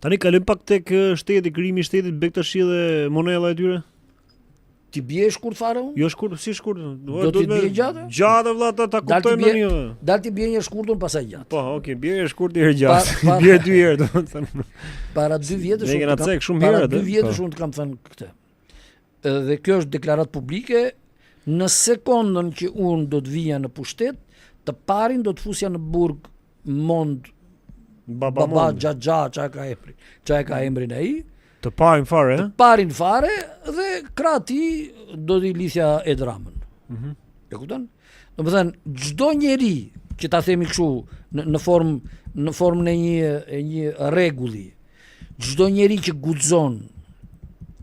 Tani kalojmë pak tek shteti, krijimi i shtetit Bektashi dhe monedha e tyre. T'i bie shkurt fare unë? Jo shkurt, si shkurt? Do t'i bie gjatë? Gjatë vëlla ta ta kuptojmë tani. Dal t'i bie një shkurt unë pastaj gjatë. Po, okay, bie shkurt një herë gjatë. Pa, bie dy herë domethënë. Para dy vjetësh unë kam cek shumë herë. Para dy vjetësh po. unë të kam thënë këtë. Dhe kjo është deklaratë publike, në sekondën që unë do të vija në pushtet, të parin do të fusja në burg Mond Baba, baba xhaxha ça e ka emrin. Ça e ka emrin ai? Të parin fare, Të parin fare dhe krah tij do t'i lidhja Ed Ramën. Mm -hmm. E kupton? Domethënë, çdo njeri që ta themi kështu në, në formë në formën e një e një rregulli, çdo njeri që guxon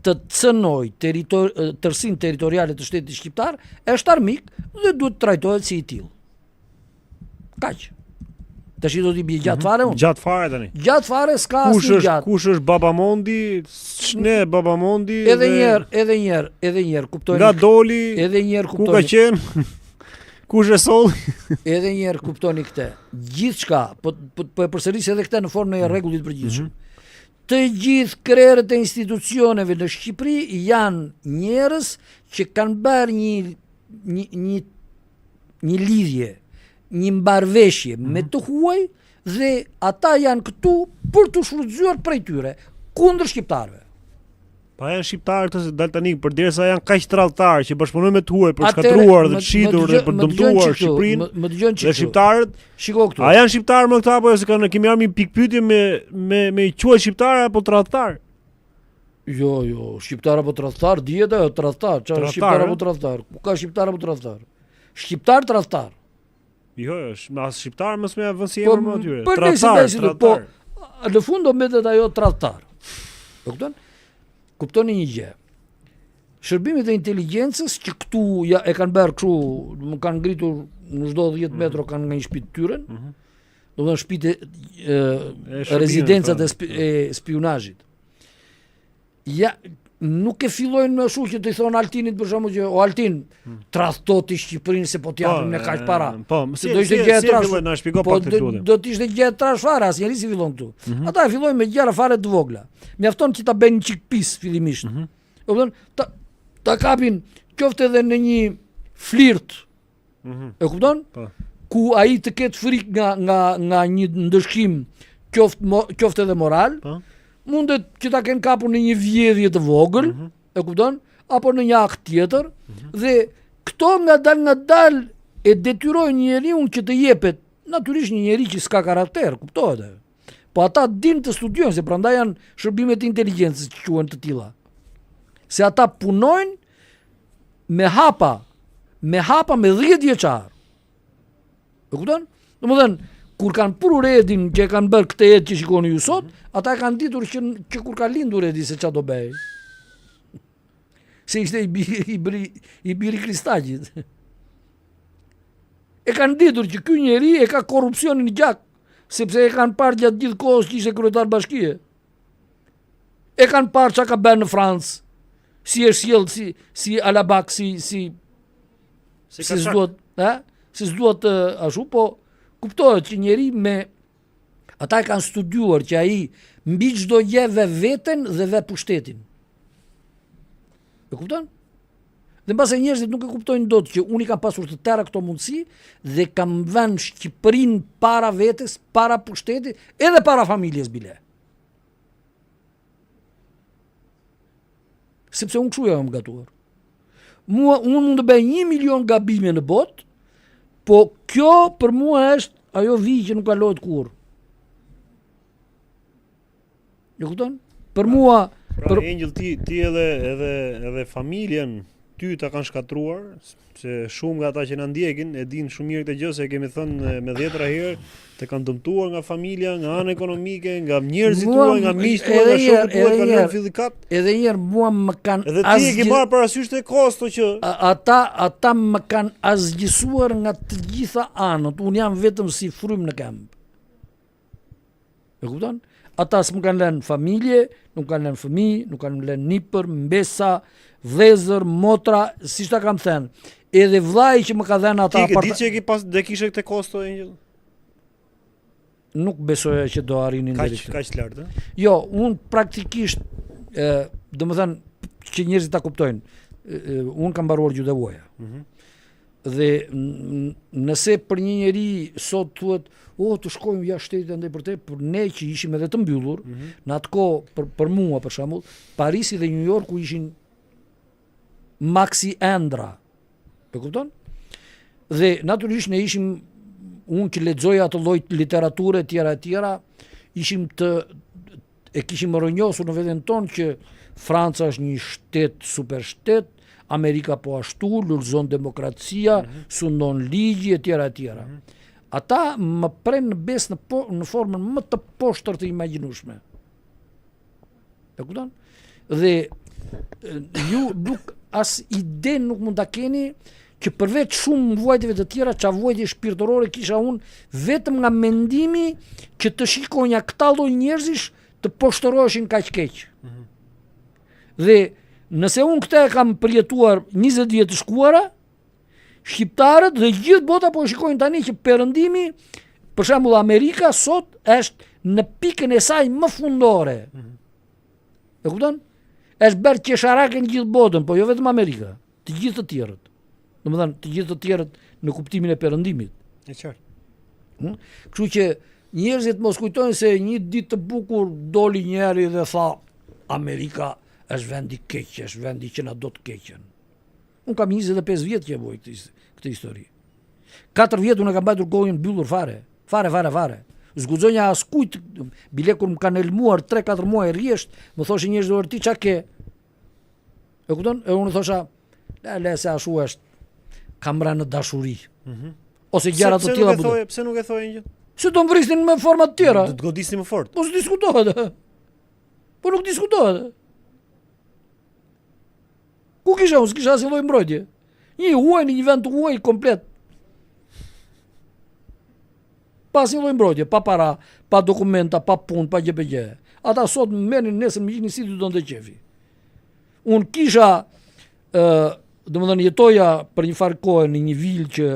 të cënojë territor, tërësinë territoriale të shtetit shqiptar, është armik dhe duhet të trajtohet si i tillë. Kaq. Tash do t'i bie gjatë mhm. fare unë. Gjatë fare tani. Gjatë fare s'ka asnjë gjatë. Kush është Baba Mondi? Ç'ne Baba Mondi? Edhe një herë, edhe një herë, edhe një herë kuptoni. Nga doli? Edhe një herë kuptoni. Ku ka qenë? Kush e solli? edhe një herë kuptoni këtë. Gjithçka, po po, po e përsëris edhe këtë në formën e mhm. rregullit të përgjithshëm. Mm -hmm. Të gjithë krerët e institucioneve në Shqipëri janë njerëz që kanë bërë një një një një lidhje, një mbarëveshje mm -hmm. me mhm. të huaj dhe ata janë këtu për t'u shfrytëzuar prej tyre kundër shqiptarëve. Pa janë shqiptarë këto se dal tani përderisa janë kaq tradhtarë që bashkëpunojnë me të huaj për të shkatërruar dhe të shitur dhe për të dëmtuar Shqipërinë. Më dëgjon çik. Dhe shqiptarët, shiko këtu. A janë shqiptarë më këta apo jo se kanë kemi ardhur një pikëpyetje me me me i quajt shqiptarë apo tradhtarë? Jo, jo, shqiptar apo tradhtar, dihet ajo tradhtar, çfarë shqiptar apo tradhtar? Ku ka shqiptar apo tradhtar? Shqiptar tradhtar. Jo, jo, është as shqiptar mos më vën si po, emër më atyre. Po, tradhtar, tradhtar. Po, në fund do mbetet ajo tradhtar. E kupton? Kuptoni një gjë. Shërbimet e inteligjencës që këtu ja e kanë bërë kështu, më kanë ngritur në çdo 10 mm -hmm. metro kanë nga një shtëpi të tyren. Mm -hmm. Domethënë shtëpitë e rezidencat e, spi, e spiunazhit. Ja, nuk e fillojnë më ashtu që t'i thonë Altinit për shembull që o Altin, hmm. tradhto ti Shqipërinë se po t'japim po, ne kaq para. Po, si do ishte gjë e trashë. Na shpjego po, pak të lutem. Do të ishte gjë e trashë fare, asnjeri s'i fillon këtu. Mm -hmm. Ata e fillojnë me gjëra fare të vogla. Mjafton që ta bëjnë një çik pis fillimisht. Mm -hmm. Do ta ta kapin qoftë edhe në një flirt Mm -hmm. E kupton? Po. Ku ai të ketë frikë nga nga nga një ndëshkim qoftë mo, qoftë edhe moral. Po. Mundet që ta kenë kapur në një vjedhje të vogël, mm -hmm. e kupton? Apo në një akt tjetër mm -hmm. dhe këto ngadalë ngadalë e detyrojnë njeriun që të jepet natyrisht një njeri që s'ka karakter, kuptohet ajo. Po ata dinë të studiojnë, se prandaj janë shërbimet e inteligjencës që quhen të tilla. Se ata punojnë me hapa, me hapa me 10 vjeçar. E kupton? Domethënë, kur kanë prurë Edin që e kanë bërë këtë Ed që shikoni ju sot, ata e kanë ditur që, që kur ka lindur Edi se ça do bëhej. Se ishte i biri, i biri, i biri Kristaqit. E kanë ditur që ky njeri e ka korrupsionin në gjak, sepse e kanë parë gjatë gjithë kohës që ishte kryetar bashkie. E kanë parë ça ka bërë në Francë, si është sjellë, si, si alabak, si, si, si, si s'duhet, ha? si s'duhet ashtu, po kuptohet që njeri me, ata e kanë studiuar që ai mbi çdo gjë vë veten dhe vë pushtetin. E kupton? Dhe mbase njerëzit nuk e kuptojnë dot që unë i kam pasur të tëra këto mundësi dhe kam vënë Shqipërinë para vetes, para pushtetit, edhe para familjes bile. Sepse unë kështu jam gatuar. Mua, unë mund të bëj një milion gabime në botë, po kjo për mua është ajo vijë që nuk kalohet kurrë. E kupton? Për mua, pra, për Engjëll ti ti edhe edhe edhe familjen ty ta kanë shkatërruar, se shumë nga ata që na ndjekin e dinë shumë mirë këtë gjë se e kemi thënë me dhjetëra herë, të kanë dëmtuar nga familja, nga ana ekonomike, nga njerëzit tuaj, nga miqtë tuaj, nga shokët tuaj, kanë lënë fillikat. Edhe një herë mua më kanë Edhe ti e ke marrë parasysh te kosto që ata ata më kanë asgjësuar nga të gjitha anët. Unë jam vetëm si frymë në këmbë. E kupton? Ata s'më kanë lënë familje, nuk kanë lënë fëmijë, nuk kanë lënë nipër, mbesa, vëllezër, motra, siç ta kam thënë. Edhe vllai që më ka dhënë ata Ti e di që e ke pas dhe kishe këtë kosto Engjëll? Nuk besoja që do arrinin deri këtu. Kaq kaq lart, ë? Jo, unë praktikisht ë, domethënë që njerëzit ta kuptojnë, unë kam mbaruar gjuhë të huaja. Mm -hmm. Dhe nëse për një njeri sot thuhet, o të shkojmë jashtë shtetit andej përtej, për ne që ishim edhe të mbyllur, mm -hmm. në atë kohë për për mua për shembull, Parisi dhe New Yorku ishin maxi ëndrra. E kupton? Dhe natyrisht ne ishim unë që lexoja atë lloj literature etj etj, ishim të e kishim rrënjosur në veten tonë që Franca është një shtet super shtet, Amerika po ashtu, lulëzon demokracia, mm -hmm. sundon ligji etj etj. Mm -hmm. Ata më prenë në besë në, po, në formën më të poshtër të imagjinueshme. E kupton? Dhe ju nuk as ide nuk mund ta keni që përveç shumë vuajtjeve të tjera, ça vuajtje shpirtërore kisha unë vetëm nga mendimi që të shikonja këta lloj njerëzish të poshtëroheshin kaq keq. Mm -hmm. Dhe nëse unë këtë e kam përjetuar 20 vjet të shkuara, Shqiptarët dhe gjithë bota po e shikojnë tani që perëndimi, për shembull Amerika sot është në pikën e saj më fundore. Mm -hmm. E kupton? Është bërë qesharake në gjithë botën, po jo vetëm Amerika, të gjithë të tjerët. Domethënë, të gjithë të tjerët në kuptimin e perëndimit. E qartë. Hm? Kështu që njerëzit mos kujtojnë se një ditë të bukur doli njëri dhe tha Amerika është vendi i keq, është vendi që na do të keqen. Unë kam 25 vjet që e vuaj këtë, këtë histori. 4 vjet unë e kam mbajtur gojën mbyllur fare. Fare, fare, fare. S'guxonja askujt, bile kur më kanë helmuar 3-4 muaj rresht, më thoshin njerëzit ore ti ça ke? E kupton? E unë thosha, le, le se ashtu është. Kam ra në dashuri. Mm -hmm. Ose gjëra të tilla. Pse nuk e thoje, pse nuk e thoje një gjë? Se do më vrisnin me forma të tjera. Do të godisnin më fort. Po s'diskutohet. Po nuk diskutohet. Ku kisha unë, s'kisha asnjë lloj mbrojtje. Një i huaj në një vend të huaj komplet. Pa asnjë lloj mbrojtje, pa para, pa dokumenta, pa punë, pa gjë për gjë. Ata sot më merrnin nesër më hiqnin si t'u donte qefi. Unë kisha, ë, domethënë jetoja për një farë kohe në një vilë që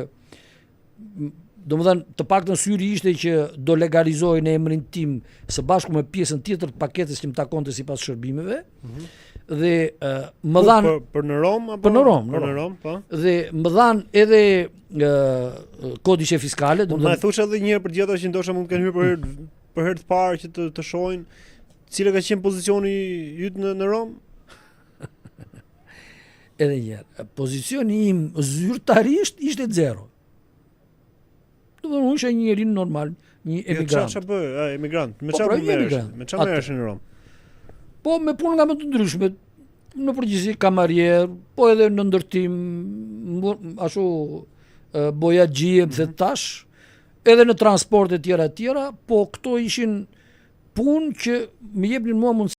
domethënë të paktën syri ishte që do legalizohej në emrin tim së bashku me pjesën tjetër të paketës që më takonte sipas shërbimeve. Mm -hmm. Dhe uh, më dhanë për, për në Romë apo për në Romë, për në Romë, po. Dhe më dhanë edhe uh, kodice fiscale, domethënë. Ma thuash edhe një herë për gjithë ata që ndoshta mund të kenë hyrë për herë për herë të parë që të të shohin cila ka qenë pozicioni yt në në Romë? Edhe një herë, pozicioni im zyrtarisht ishte zero. Domethënë unë isha një njeri normal, një jo, emigrant. Jo, ça bëje, a, emigrant. Me po, ça pra, merresh? Me ça merresh në Romë? Po me punë nga më të ndryshme, në përgjithësi kamarier, po edhe në ndërtim, ashtu bojaxhi, mm -hmm. tash, edhe në transport e tjera e tjera, po këto ishin punë që më jepnin mua mundësi.